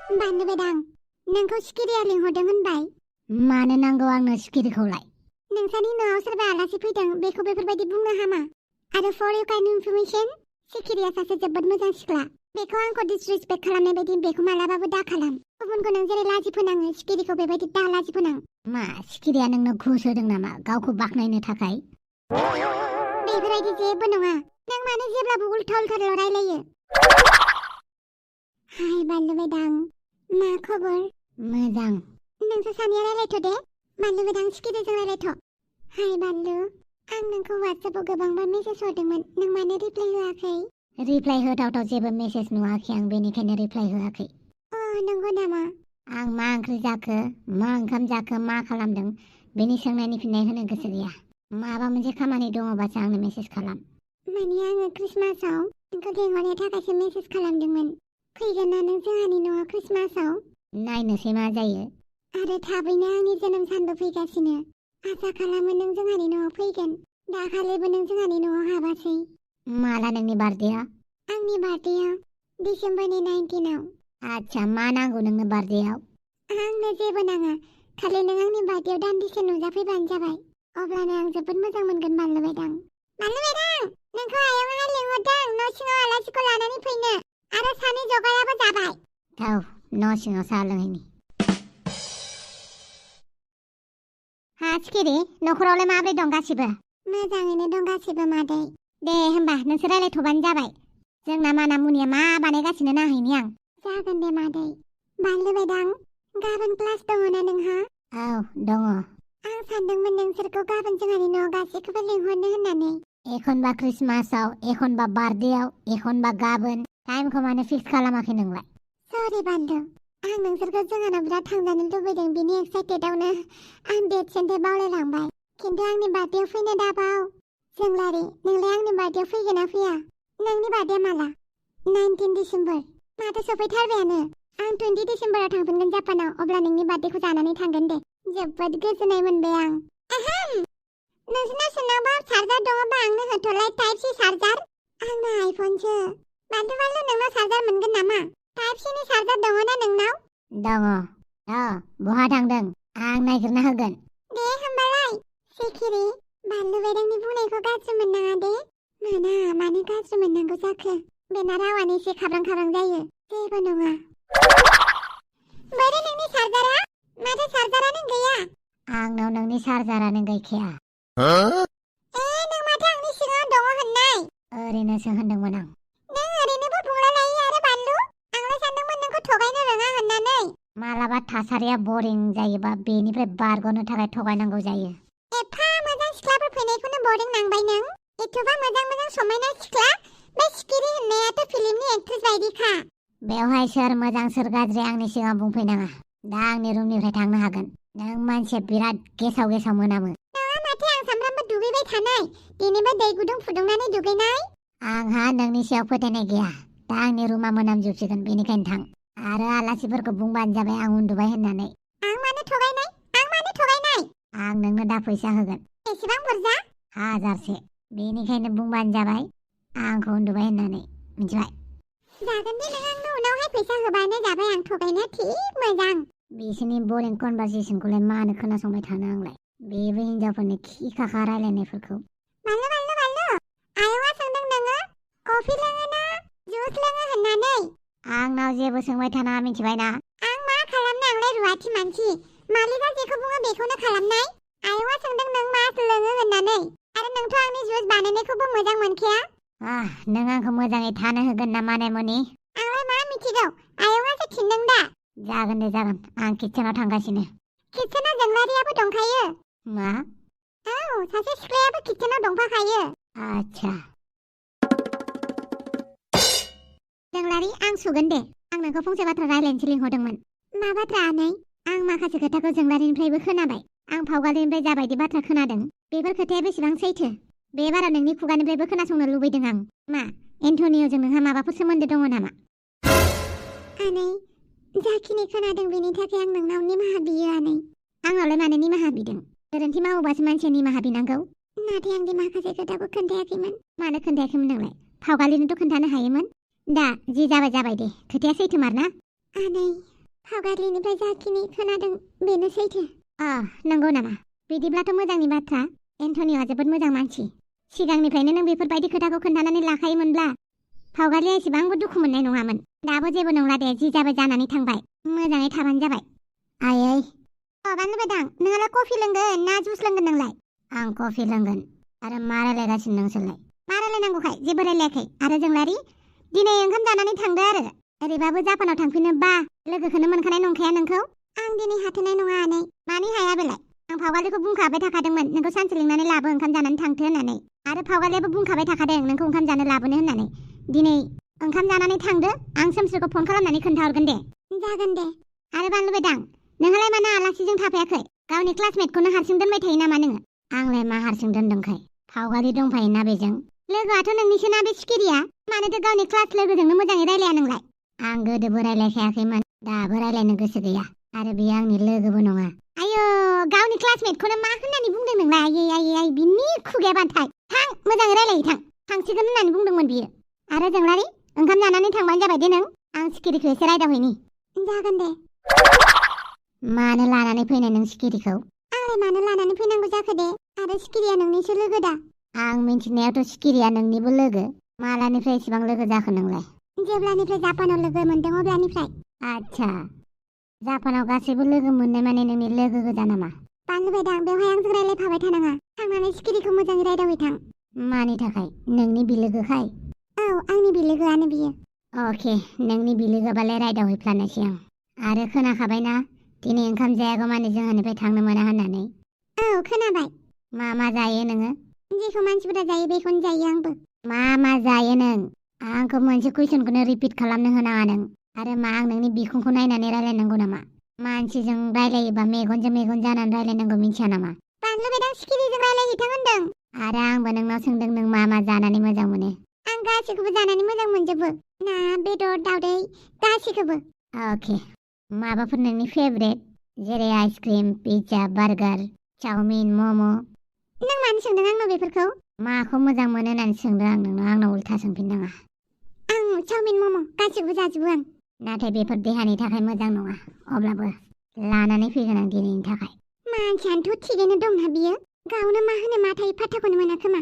बानलुबायदां, नोंखौ सिखिरिया लिंहरदों होनबाय। मानो नांगौ आंनो सिखिरिखौलाय? नोंसानि न'आव सोरबा आलासि फैदों बेखौ बेफोरबायदि बुंनो हामा। आरो फर इउ काइन्ड इनफरमेशन, सिखिरिया सासे जोबोद मोजां सिख्ला। बेखौ आंखौ डिसरिसपेक्ट खालामनाय बायदि बेखौ मालाबाबो दाखालाम। गुबुनखौ नों जेरै लाजि फोनाङो सिखिरिखौ बेबायदि दा लाजि फोनां। मा सिखिरिया नोंनो घुस होदों नामा गावखौ बाख्नायनो थाखाय? बेफोरबायदि जेबो नङा। नों मानो जेब्लाबो उल्था उल्थाल' रायलायो? हाय बानलुबायदां, मा खबर? मोजां। नोंसोर सानैया रायलायथ' दे। बानलुबायदां सिखिरिजों रायलायथ'। हाय बानलु, आं नोंखौ वाट्सएपआव गोबांबार मेसेज हरदोंमोन, नों मानो रिप्लाय होआखै? रिप्लाय होथावथाव जेबो मेसेज नुवाखै आं, बेनिखायनो रिप्लाय होआखै। नंगौ नामा? आं मा ओंख्रि जाखो, मा ओंखाम जाखो, मा खालामदों बेनि सोंनायनि फिननाय होनो गोसो गैया। माबा मोनसे खामानि दङबासो आंनो मेसेज खालाम। माने आङो क्रिसमासाव नोंखौ लेंहरनो थाखायसो मेसेज खालामदोंमोन। फैगोन ना नों जोंहानि न'आव क्रिसमासाव? नायनोसै मा जायो। आरो थाबैनो आंनि जोनोम सानबो फैगासिनो। आसा खालामो नों जोंहानि न'आव फैगोन। दाखालिबो नों जोंहानि न'आव हाबासै। माला नोंनि बार्थडेआ? आंनि बार्थडेआ डिसेम्बरनि 19आव। आच्छा, मा नांगौ नोंनो बार्थडेआव? आंनो जेबो नाङा, खालि नों आंनि बार्थडेआव दान्दिसे नुजाफैबानो जाबाय। अब्लानो आं जोबोद मोजां मोनगोन बानलुबायदां। बानलुबायदां, नोंखौ आयंआ लिंहरदों न' सिङाव आलासिखौ लानानै फैनो। आरो सानै जगायाबो जाबाय। औ, न' सिङाव साहा लोंहैनि। हा सिखिरि, न'खरावलाय माब्रै दं गासिबो? मोजाङैनो दं गासिबो मादै। दे होमबा नोंसोर रायलायथ'बानो जाबाय। जोंना माना मुनिया मा बानायगासिनो नायहैनि आं। जागोन दे मादै। बानलुबायदां, गाबोन क्लास दङ ना नोंहा? औ, दङ। आं सानदोंमोन नोंसोरखौ गाबोन जोंहानि न'आव गासैखौबो लिंहरनो होननानै। एखनबा क्रिसमासाव, एखनबा बार्थडेआव, एखनबा गाबोन। टाइमखौ मानो फिक्स खालामाखै नोंलाय? सरि बानलु, आं नोंसोरखौ जोंहानाव बिराद थांजानो लुबैदों, बिनि एक्साइटेडआवनो आं डेट सेन्टै बावलायलांबाय। खिन्थु आंनि बार्थडेआव फैनो दाबाव। जोंलारि, नोंलाय आंनि बार्थडेआव फैगोन ना फैया? नोंनि बार्थडेआ माला? 19 डिसेम्बर। माथो सफैथारबायानो। आं 20 डिसेम्बराव थांफिनगोन जापानाव, अब्ला नोंनि बार्थडेखौ जानानै थांगोन दे। जोबोद गोजोननाय मोनबाय आं। नोंसोरनाव सोरनावबा चार्जार दङबा आंनो होथ'लाय, टाइप सि चार्जार। आंना आइफनसो। बानलु नोंनाव चार्जार मोनगोन नामा? टाइप सिनि चार्जार दङ ना नोंनाव? दङ। बहा थांदों? आं नागिरना होगोन। दे होमबालाय। सिखिरि, बानलुबायदांनि बुंनायखौ गाज्रि मोननाङा दे। मानो गाज्रि मोननांगौ जाखो? बेना रावानो एसे खाब्रां खाब्रां जायो। जेबो नङा। बोरो नोंनि चार्जारा? माथो चार्जारानो गैया। आंनाव नोंनि चार्जारानो गैखाया। नों माथो आंनि सिगाङाव दङ होननाय? ओरैनोसो होनदोंमोन आं। नों ओरैनोबो बुंलायलायो आरो बानलु। आंलाय सानदोंमोन नोंखौ थगायनो रोङा होननानै। मालाबा थासारिया बरिं जायोबा बेनिफ्राय बारग'नो थाखाय थगायनांगौ जायो। एफा मोजां सिख्लाफोर फैनायखौनो बरिं नांबाय नों? एथ'बा मोजां समायना सिख्ला? बे सिखिरि होननायाथ' फिल्मनि एक्ट्रेस बायदिखा। बेवहाय सोर मोजां सोर गाज्रि आंनि सिगाङाव बुंफैनाङा। दा आंनि रुमनिफ्राय थांनो हागोन। नों मानसिया बिराद गेसाव गेसाव मोनामो। नङा माथो, आं सामफ्रामबो दुगैबाय थानाय। दिनैबो दै गुदुं फुदुंनानै दुगैनाय। आंहा नोंनि सायाव फोथायनाय गैया। दा आंनि रुमा मोनामजोबसिगोन, बेनिखायनो थां। आरो आलासिफोरखौ बुंबानो जाबाय आं उन्दुबाय होननानै। आं मानो थगायनाय? आं नोंनो दा फैसा होगोन। बेसेबां बुरजा? 1000से। बेनिखायनो बुंबानो जाबाय आंखौ उन्दुबाय होननानै। मिथिबाय? जागोन दे, नों आंनो उनावहाय फैसा होबानो जाबाय। आं थगायनो थिक मोजां। बिसोरनि बरिं कनभारसेसनखौलाय मानो खोनासंबाय थानो आंलाय? बेबो हिनजावफोरनि खि खाखा रायलायनायफोरखौ। बानलु, आयंआ सोंदों नोङो कफि लोङो ना जुस लोङो होननानै। आंनाव जेबो सोंबाय थानाङा, मिथिबायना? आं मा खालामनो, आंलाय रुवाथि मानसि। मालिकआ जेखौ बुङो बेखौनो खालामनाय। आयंआ सोंदों नों मा लोङो होननानै। आरो नोंथ' आंनि जुस बानायनायखौबो मोजां मोनखाया। नों आंखौ मोजाङै थानो होगोन ना मानायमनि? आंलाय मा मिथिगौ, आयंआसो थिनदों दा। जागोन दे जागोन, आं किटचेनाव थांगासिनो। किटचेनाव जोंलारियाबो दंखायो। मा? औ, सासे सिख्लायाबो किटचेनाव दंफाखायो। आच्छा। जोंलारि, आं सुगोन दे। आं नोंखौ फंसे बाथ्रा रायलायनोसो लिंहरदोंमोन। मा बाथ्रा आनै? आं माखासे खोथाखौ जोंलारिनिफ्रायबो खोनाबाय। आं फावगालिनिफ्राय जाबायदि बाथ्रा खोनादों, बेफोर खोथाया बेसेबां सैथो? बे बारा नोंनि खुगानिफ्रायबो खोनासंनो लुबैदों आं। मा, एन्टनिय'जों नोंहा माबाफोर सोमोन्दो दङ नामा? आनै, जाखिनि खोनादों बेनि थाखाय आं नोंनाव निमाहा बियो आनै। आंनावलाय मानो निमाहा बिदों? गोरोन्थि मावोबासो मानसिया निमाहा बिनांगौ। नाथाय आं दि माखासे खोथाखौ खोन्थायाखैमोन। मानो खोन्थायाखैमोन नोंलाय? फावगालिनोथ' खोन्थानो हायोमोन। दा जि जाबाय दे, खोथाया सैथोमार ना? आनै, फावगारिनिफ्राय जाखिनि खोनादों बेनो सैथो। नंगौ नामा? बिदिब्लाथ' मोजांनि बाथ्रा। एन्टनिय'आ जोबोद मोजां मानसि। सिगांनिफ्रायनो नों बेफोरबायदि खोथाखौ खोन्थानानै लाखायोमोनब्ला फावगारिया एसेबांबो दुखु मोननाय नङामोन। दाबो जेबो नंला दे, जि जाबाय जानानै थांबाय। मोजाङै थाबानो जाबाय। आयै बानलु बेदां, नोंहालाय कफि लोंगोन ना जुस लोंगोन नोंलाय? आं कफि लोंगोन। आरो मा रायलायगासिनो नोंसोरलाय? मा रायलायनांगौखाय जेबो रायलायाखै। आरो जोंलारि दिनै ओंखाम जानानै थांदो आरो। ओरैबाबो जापानाव थांफिनोबा लोगोखौनो मोनखानाय नंखाया नोंखौ। आं दिनै हाथ'नाय नङा आनै। मानि हाया बेलाय? आं फावगारिखौ बुंखाबाय थाखादोंमोन नोंखौ सानसे लिंनानै लाबो ओंखाम जानानै थांथो होननानै। आरो फावगारियाबो बुंखाबाय थाखादों नोंखौ ओंखाम जानो लाबोनो होननानै। दिनै ओंखाम जानानै थांदो, आं सोमस्रोखौ फन खालामनानै खोन्थाहरगोन दे। जागोन दे। आरो बानलु बेदां, नोंहालाय मानो आलासिजों थाफायाखै? गावनि क्लासमेटखौनो हारसिं दोनबाय थायो नामा नोङो? आंलाय मा हारसिं दोनदोंखाय? फावगारि दंफायोना बेजों। लोगोआथ' नोंनिसोना बे सिखिरिया। मानोथो गावनि क्लास लोगोजोंनो मोजाङै रायलाया नोंलाय? आं गोदोबो रायलायखायाखैमोन, दाबो रायलायनो गोसो गैया। आरो बियो आंनि लोगोबो नङा। आयौ, गावनि क्लासमेटखौनो मा होननानै बुंदों नोंलाय? आयै बिनि खुगाया बान्थाय। थां, मोजाङै रायलायो थां। थांसिगोन होननानै बुंदोंमोन बियो। आरो जोंलारि, ओंखाम जानानै थांबानो जाबाय दे नों। आं सिखिरिखौ एसे रायदावहैनि। जागोन दे। मानो लानानै फैनाय नों सिखिरिखौ? आंलाय मानो लानानै फैनांगौ जाखो दे? आरो सिखिरिया नोंनिसो लोगो दा। आं मिन्थिनायावथ' सिखिरिया नोंनिबो लोगो। मालानिफ्राय एसेबां लोगो जाखो नोंलाय? जेब्लानिफ्राय जापानाव लोगो मोनदों अब्लानिफ्राय। आच्छा, जापानाव गासैबो लोगो मोननाय माने नोंनि लोगो गोजा नामा? बानलु बेदां, बेवहाय आंजों रायलायफाबाय थानाङा। थांनानै सिखिरिखौ मोजाङै रायदावहैथां। मानि थाखाय? नोंनि बिलोगोखाय? औ, आंनि बिलोगोआनो बियो। अके, नोंनि बिलोगोबालाय रायदावहैफ्लानोसै आं। आरो खोनाखाबायना दिनै ओंखाम जायागौमानि जोंहानिफ्राय थांनो मोना होननानै? औ, खोनाबाय। मा जायो नोङो? जेखौ मानसिफोरा जायो बेखौनो जायो आंबो। मा जायो नों? आंखौ मोनसे कुइसनखौनो रिपिट खालामनो होनाङा नों। आरो मा आं नोंनि बिखुंखौ नायनानै रायलायनांगौ नामा? मानसिजों रायलायोबा मेगनजों मेगन जानानै रायलायनांगौ, मिथिया नामा? बानलु बेदां, सिखिरिजों रायलायहैथां होनदों। आरो आंबो नोंनाव सोंदों नों मा जानानै मोजां मोनो? आं गासैखौबो जानानै मोजां मोनजोबो। ना, बेदर, दावदै गासैखौबो। अके, माबाफोर नोंनि फेभरेट? जेरै आइसक्रिम, पिज्जा, बार्गार, चाउमिन, मम'? नों मानो सोंदों आंनाव बेफोरखौ? माखौ मोजां मोनो होननानै सोंदों आं नोंनाव, आंनाव उल्था सोंफिननाङा। आं चाउमिन, मम' गासैखौबो जाजोबो आं। नाथाय बेफोर देहानि थाखाय मोजां नङा। अब्लाबो लानानै फैगोन आं दिनैनि थाखाय। मानसियानोथ' थिगैनो दंना बियो। गावनो मा होनो मा थायो फात्ताखौनो मोना खोमा।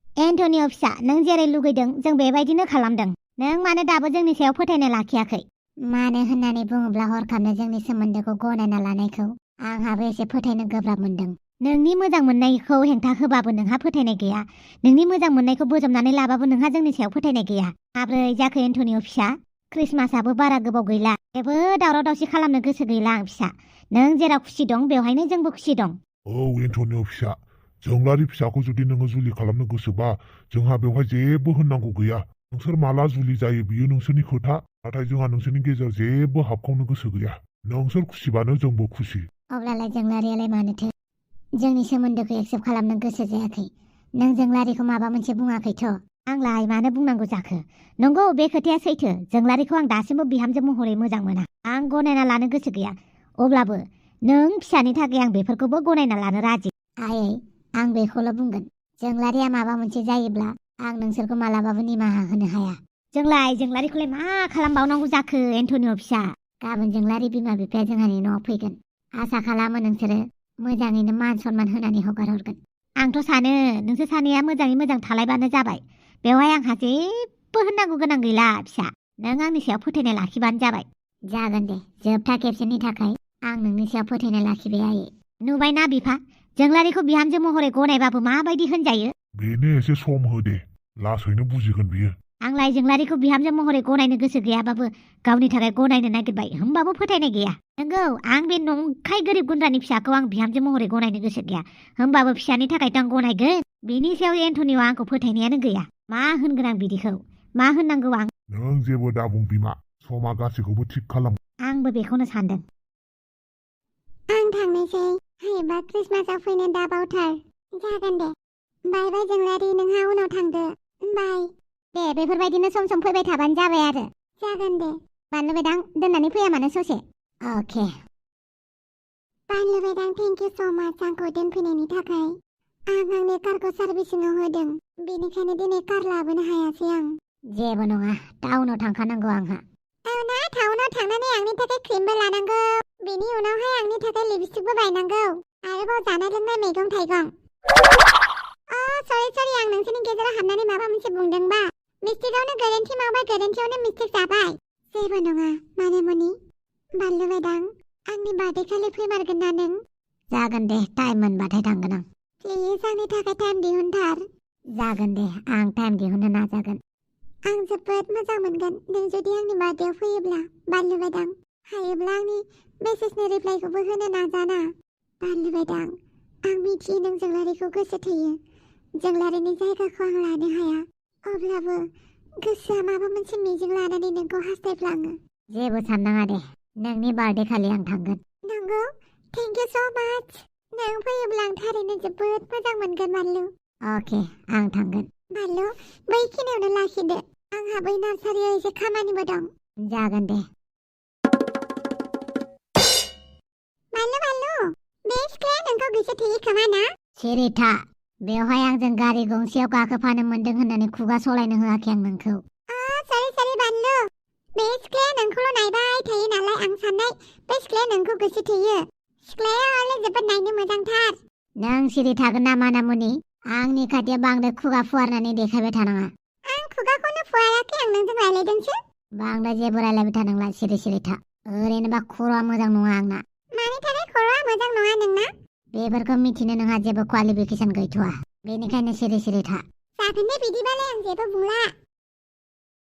एन्टनिय' फिसा, नों जेरै लुगैदों जों बेबायदिनो खालामदों। नों मानो दाबो जोंनि सायाव फोथायनाय लाखियाखै? मानो होननानै बुङोब्ला हरखाबनो जोंनि सोमोन्दोखौ गनायना लानायखौ आंहाबो एसे फोथायनो गोब्राब मोनदों। नोंनि मोजां मोननायखौ हेंथा होबाबो नोंहा फोथायनाय गैया। नोंनि मोजां मोननायखौ बोजबनानै लाबाबो नोंहा जोंनि सायाव फोथायनाय गैया। माब्रै जाखो एन्टनिय' फिसा? क्रिसमासआबो बारा गोबाव गैला। जेबो दावराव दावसि खालामनो गोसो गैला आं फिसा। नों जेराव खुसि दं बेवहायनो जोंबो खुसि दं। औ एन्टनिय' फिसा, जोंलारि फिसाखौ जुदि नोङो जुलि खालामनो गोसोबा जोंहा बेवहाय जेबो होननांगौ गैया। नोंसोर माला जुलि जायो बियो नोंसोरनि खोथा। नाथाय जोंहा नोंसोरनि गेजेराव जेबो हाबखावनो गोसो गैया। नोंसोर खुसिबानो जोंबो खुसि। अब्लालाय जोंलारियालाय मानोथो जोंनि सोमोन्दोखौ एक्सेप्ट खालामनो गोसो जायाखै? नों जोंलारिखौ माबा मोनसे बुङाखैथ'? आंलाय मानो बुंनांगौ जाखो? नंगौ, बे खोथाया सैथो। जोंलारिखौ आं दासिमबो बिहामजो महरै मोजां मोना। आं गनायना लानो गोसो गैया। अब्लाबो नों फिसानि थाखाय आं बेफोरखौबो गनायना लानो राजि। आयै, आं बेखौल' बुंगोन, जोंलारिया माबा मोनसे जायोब्ला आं नोंसोरखौ मालाबाबो निमाहा होनो हाया। जोंलारिखौलाय मा खालामबावनांगौ जाखो एन्टनिय' फिसा? गाबोन जोंलारि बिमा बिफाया जोंहानि न'आव फैगोन। आसा खालामो नोंसोरो मोजाङैनो मान सनमान होनानै हगार हरगोन। आंथ' सानो नोंसोर सानैया मोजाङै मोजां थालायबानो जाबाय। बेवहाय आंहा जेबो होननांगौ गोनां गैला फिसा। नों आंनि सायाव फोथायनाय लाखिबानो जाबाय। जागोन दे, जोबथा खेबसेनि थाखाय आं नोंनि सायाव फोथायनाय लाखिबाय आयै। नुबायना बिफा, जोंलारिखौ बिहामजो महरै गनायबाबो माबायदि होनजायो? बेनो एसे सम हो दे, लासैनो बुजिगोन बियो। आंलाय जोंलारिखौ बिहामजो महरै गनायनो गोसो गैयाबाबो गावनि थाखाय गनायनो नागिरबाय, होमबाबो फोथायनाय गैया। नंगौ, आं बे नंखाय गोरिब गुन्द्रानि फिसाखौ आं बिहामजो महरै गनायनो गोसो गैया। होमबाबो फिसानि थाखायथ' आं गनायगोन। बेनि सायाव एन्टनिय'आ आंखौ फोथायनायानो गैया। मा होनगोन आं बिदिखौ? मा होननांगौ आं? नों जेबो दाबुं बिमा, समा गासैखौबो थिग खालाम। आंबो बेखौनो सानदों। आं थांनोसै। हायोबा क्रिसमासआव फैनो दाबावथार। जागोन दे। बाय बाय जोंलारि, नोंहा उनाव थांदो। बाय। दे, बेफोरबायदिनो सम सम फैबाय थाबानो जाबाय आरो। जागोन दे। बानलु बेदां, दोननानै फैया मानो ससे? अके। बानलु बेदां, थेंक इउ स' माच आंखौ दोनफैनायनि थाखाय। आं आंनि कारखौ सार्भिसिंआव होदों, बेनिखायनो दिनै कार लाबोनो हायासै आं। जेबो नङा, टाउनाव थांखानांगौ आंहा। औ ना, टाउनाव थांनानै आंनि थाखाय क्रिमबो लानांगौ बेनि उनावहाय आंनि थाखाय लिपस्टिकबो बायनांगौ आरोबाव जानाय लोंनाय मैगं थाइगं सरि आं नोंसोरनि गेजेराव हाबनानै माबा मोनसे बुंदोंबा मिस्टेकआवनो गोरोन्थि मावबाय गोरोन्थियावनो मिस्टेक जाबाय जेबो नङा मानिमुनि बानलु बायदां आंनि बार्थडे खालि फैमारगोन ना नों जागोन दे टाइम मोनबाथाय थांगोन आं प्लिज आंनि थाखाय टाइम दिहुनथार जागोन दे आं टाइम दिहुननो नाजागोन आं जोबोद मोजां मोनगोन नों जुदि आंनि बार्थडेआव फैयोब्ला बानलु बायदां हायोब्ला आंनि मेसेजनि रिप्लाइखौबो होनो नाजाना बानलु बायदां आं मिथियो नों जोंलारिखौ गोसो थोयो जोंलारिनि जायगाखौ आं लानो हाया अब्लाबो गोसोआ माबा मोनसे मिजिं लानानै नोंखौ हास्थायफ्लाङो जेबो साननाङा दे नोंनि बार्थडे खालि आं थांगोन नंगौ थेंक इउ स' माच नों फैयोब्ला आं थारैनो जोबोद मोजां मोनगोन बानलु अके आं थांगोन बानलु बैखिनियावनो लाखिदो आंहा बै नार्सारियाव एसे खामानिबो दं जागोन दे बानलु बे सिख्लाया नोंखौ गोसो थोयो खोमा ना सिरि था बेवहाय आंजों गारि गंसेयाव गाखोफानो मोनदों होननानै खुगा सलायनो होआखै आं नोंखौ सरि बानलु बे सिख्लाया नोंखौल' नायबाय थायो नालाय आं साननाय बे सिख्लाया नोंखौ गोसो थोयो सिख्लाया हले जोबोद नायनो मोजांथार नों सिरि थागोन ना मानामुनि आंनि खाथियाव बांद्राय खुगा फुवारनानै देखायबाय थानाङा आं खुगाखौनो फुवाराखै आं नोंजों रायलायदोंसो बांद्राय जेबो रायलायबाय थानांला सिरि था ओरैनोबा खर'आ मोजां नङा आंना मानि थाखाय खर'आ मोजां नङा नोंना बेफोरखौ मिथिनो नोंहा जेबो क्वालिफिकेसन गैथ'वा बेनिखायनो सिरि था जागोन दे बिदिबालाय आं जेबो बुंला